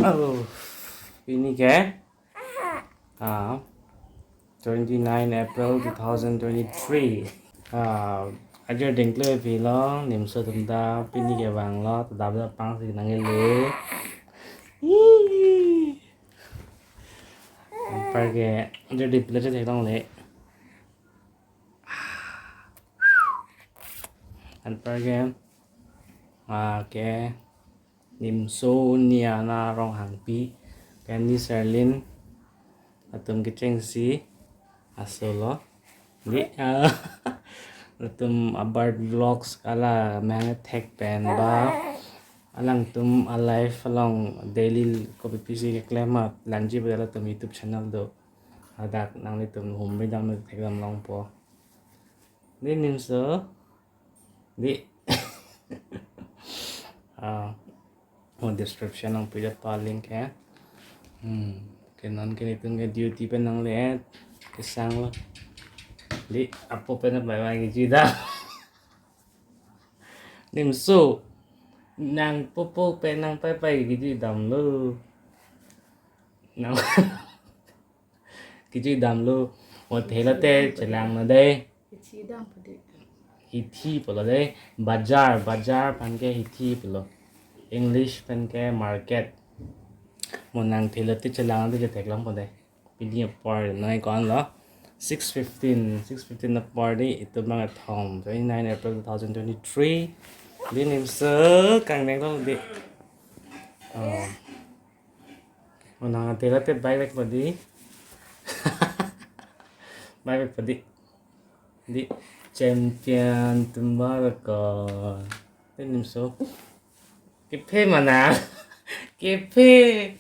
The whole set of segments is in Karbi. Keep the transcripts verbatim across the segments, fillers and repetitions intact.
Oh, pini ke? Ah, twenty-nine April two thousand twenty-three. Ah, ajo dingkle pilo, nimso atum ta pini ke vanglo, ta dab dab pang si nangkele. Ih. Anpar ke, ajo di pila chetheklongle. Anpar ke, ah, ke, Nimso Niana Ronghangpi, Candy Serlin, atum kechengsi, asolo. Di, ah, atum Abart Vlogs ala mehang thek pen ba, alangtum a life along daily kopi pisi keklem a langji ba latum YouTube channel do. Hadak nanglitum humri dam thekdam longpo. Di nimso. Di. Ah, mo description along pidetpo link ke. Hmm. Ke non ke nelitum ke duty pen nangle-et. Kesanglo. Di apo pen bye bye kejui dam. Nimso. Nang popo pen nang paipai kejui damlo. Nang kejui damlo. Mo thela te chelang na dei. Hithi dampo dei. Hithi pulo dei. Bajar, bajar pen ke hithi pulo. English pen ke market. Mo nang thela te chelang na dei chetheklongpo dei. Pini apor noi ko-anlo. Six fifteen, six fifteen apor dei itum bang athom. Twenty-nine April two thousand twenty-three. Di nimso kangdeng lo dei. Oh. Mo nang thela te bye bye po dei. Bye bye po dei. Di champion tumbar ko. Di nimso. Kephe mana. Kephe.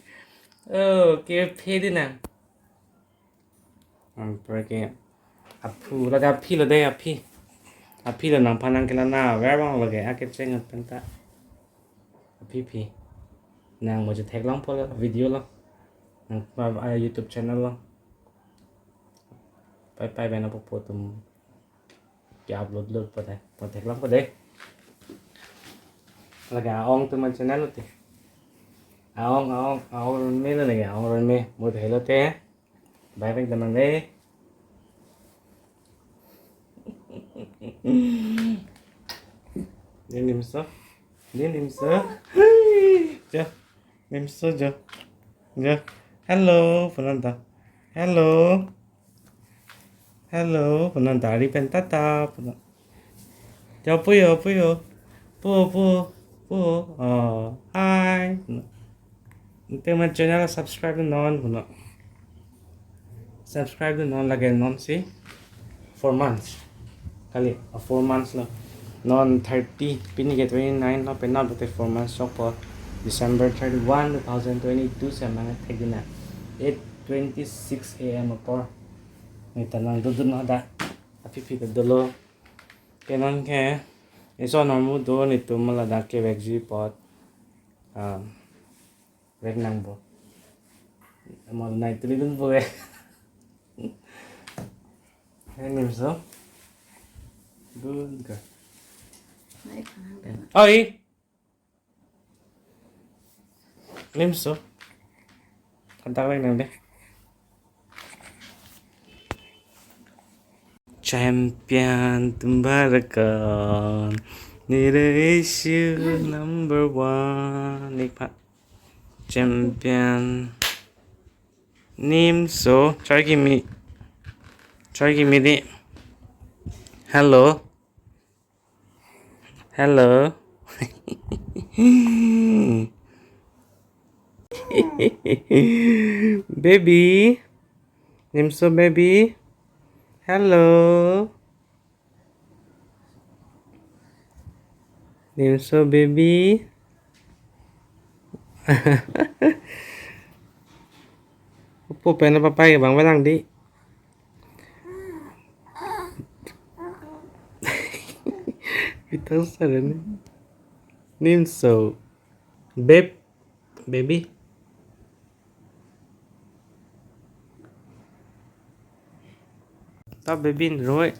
Oh, kephe di nang. Anpar ke aphu, lake aphi lo dei, aphi. Aphi lo nangphan nangkelang na, ver bang lake, akecheng pen ta. Aphi phi. Nang mo chetheklongpo lo, video lo. Nang pa, ah, YouTube channel lo. Paipai pen apo po atum ke-upload lo po dei. Mo theklongpo dei. Lake a-ong atum channel lo te. A-ong, a-ong, a-ong Ronme lo lake, a-ong Ronme. Mo thelo te. Bye bye damang dei. Di nimso. Di nimso. Jo. Nimso jo. Jo. Hello, punon ta. Hello. Hello, punon ta, ari pen tata, punon. Jo, puyo, puyo. Pu, pu, pu. Oh, hi. Ante ma channel subscribe non, punon. Subscribe non lake non si four months. Kali, uh, four months lo. Non thirty, pini ke twenty-nine lo, penap te four months chokpo. December thirty-one, two thousand twenty-two si amang thekdina. Eight twenty-six A M apor. Neta nang dudun hadak. Aphi phi ta dolo. Ke non ke. Eso normu do nelitum ladak kevekji apot. Um, Rek nangpo. Mo nai tuli dunpo eh. Hai nimso. Good girl. Nai pahang deh. Oi. Nimso. Kontak rek nang dei. Champion tumbar ko. Nire issue number one. Nik pa. Champion. Nimso. Try give me. Try give me the. Hello. Hello. Baby. Nimso baby. Hello. Nimso baby. Opo pen papai bang balang di. Pitang saran. Nimso. Babe. Baby. Ta baby roi.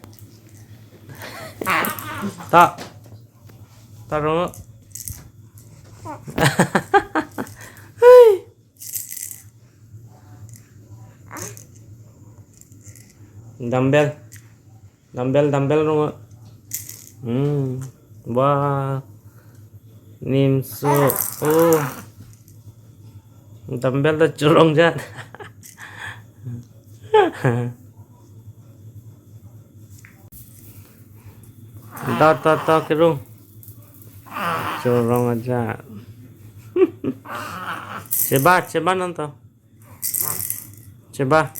Ta. Ta ro. Dumbbell. Dumbbell, dumbbell rong. Hmm. Wah. Nimso. Oh. Dumbbell ta chorong jat. Ta, ta, ta, kerung. Chorong aja. Cheba, cheba nang to. Cheba.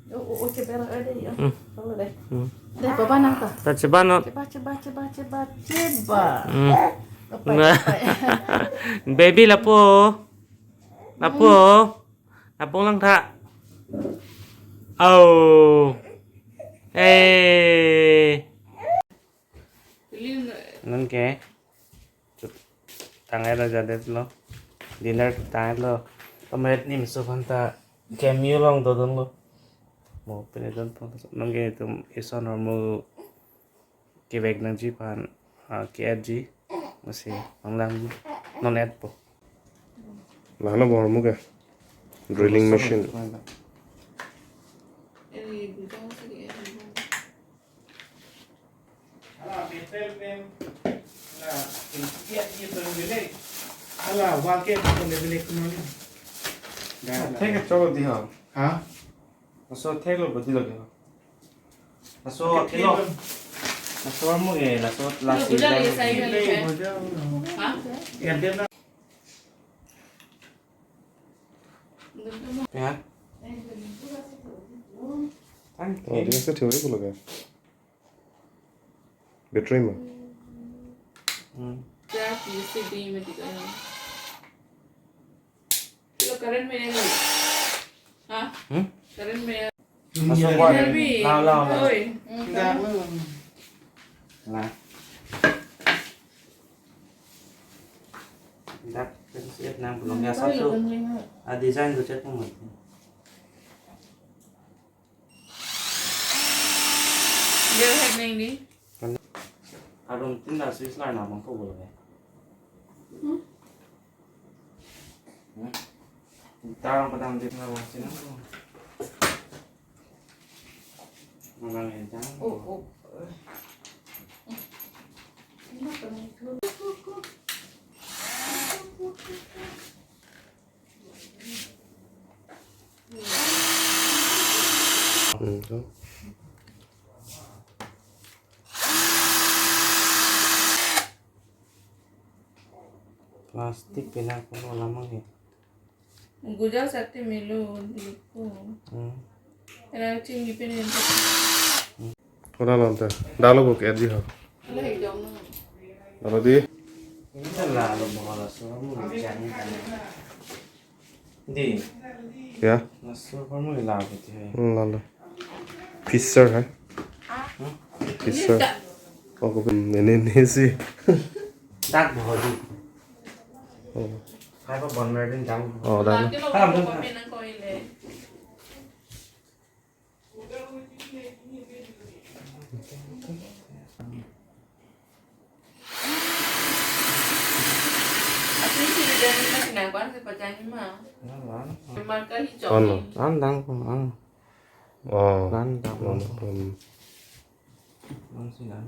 Oh, oh, oh, cheba, eh, deh, ya. Hmm. Tolong deh. Hmm. Deh, baba nang to. Ta cheba non. Cheba, cheba, cheba, cheba, cheba. Hmm. Lepai, lepai. Baby lapu. Lapu. Lapu lang tha. Oh. Eh. Non ke. Tanglo jadetlo. Dinner tanglo. Amet Nimso aphan ta cameo along dodunlo. Mo pine don pon. Non ke itum ison hormu kevek nangji aphan, ah, ke-add ji. Masi nanglang non add po. Lahelo bo hormu ke. Drilling machine. Hala, metal pen, hala, pen, iya, iya, pen, bele. Hala, wall ke, pen, bele, kumali. Thek ke cholo di ho. Ha? Laso thek lo bodi lo di ho. Laso thek lo. Laso mo ke, laso, laso. Bele, bele. Ha? Iya, dia na. Ya. Thank you. Oh, dia sa theory ko laga. Battery ma? Hmm. Kya P C B mein dikha hai? Kilo current mein hai. Ha? Hmm? Current mein hai. Laso wall. Current mein. La, la, la. Oi. La. Dak kan siap nang belum ya satu. Ah, design tu cek pun. Dia head neng ni. Arum tin la switch la na bang ko bolo ya. Hmm? Hmm? Tarang padang di na bang sini. Malang ya, jangan. Oh, oh. Hmm, tu. Plastik pina kono lamang ya. Guja sate melo dilupo. Hmm. Ena chinggi pina. Ora lonte. Dalo bo ke di ho. Ala ekdom na. Dalo di. Ini kan lalu bawa laso mo jani kan. Di. Ya. Laso mo lalu ti hai. Hmm, lalu. Fisher hai. Hmm? Fisher. Oh, ko ini, ini si. Tak bahodi. Oh. Hai pa bon mer din dam. Oh, dam. Lati lo ko pina ko ile. Asli si dia ni masih nangkwan si pacar ni mah. Marka hijau. Ano? Ni. An dang ko an. Oh. An dang ko. Hmm. An si dang.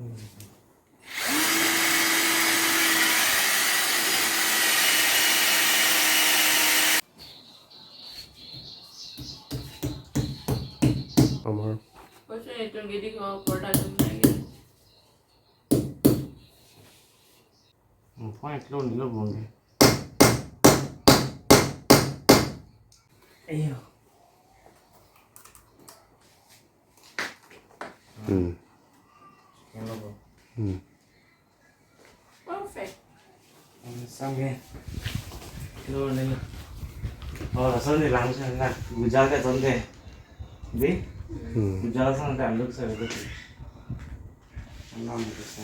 Amar. Question itu gini ko porta tum lagi. Phone eklo nilo bonge. Ayo. Hmm. Hello, bro. Hmm. Perfect. Sampai. Hello, nilo. Oh, lason ni lang sa na. Gujal ka tonte. Di? Hmm. Gujal sa na look sa. Anam sa.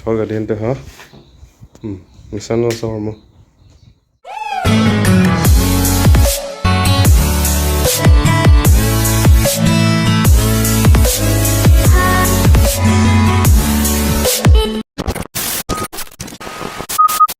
Hor ka din te ha? Hmm. Misan lo sa mo.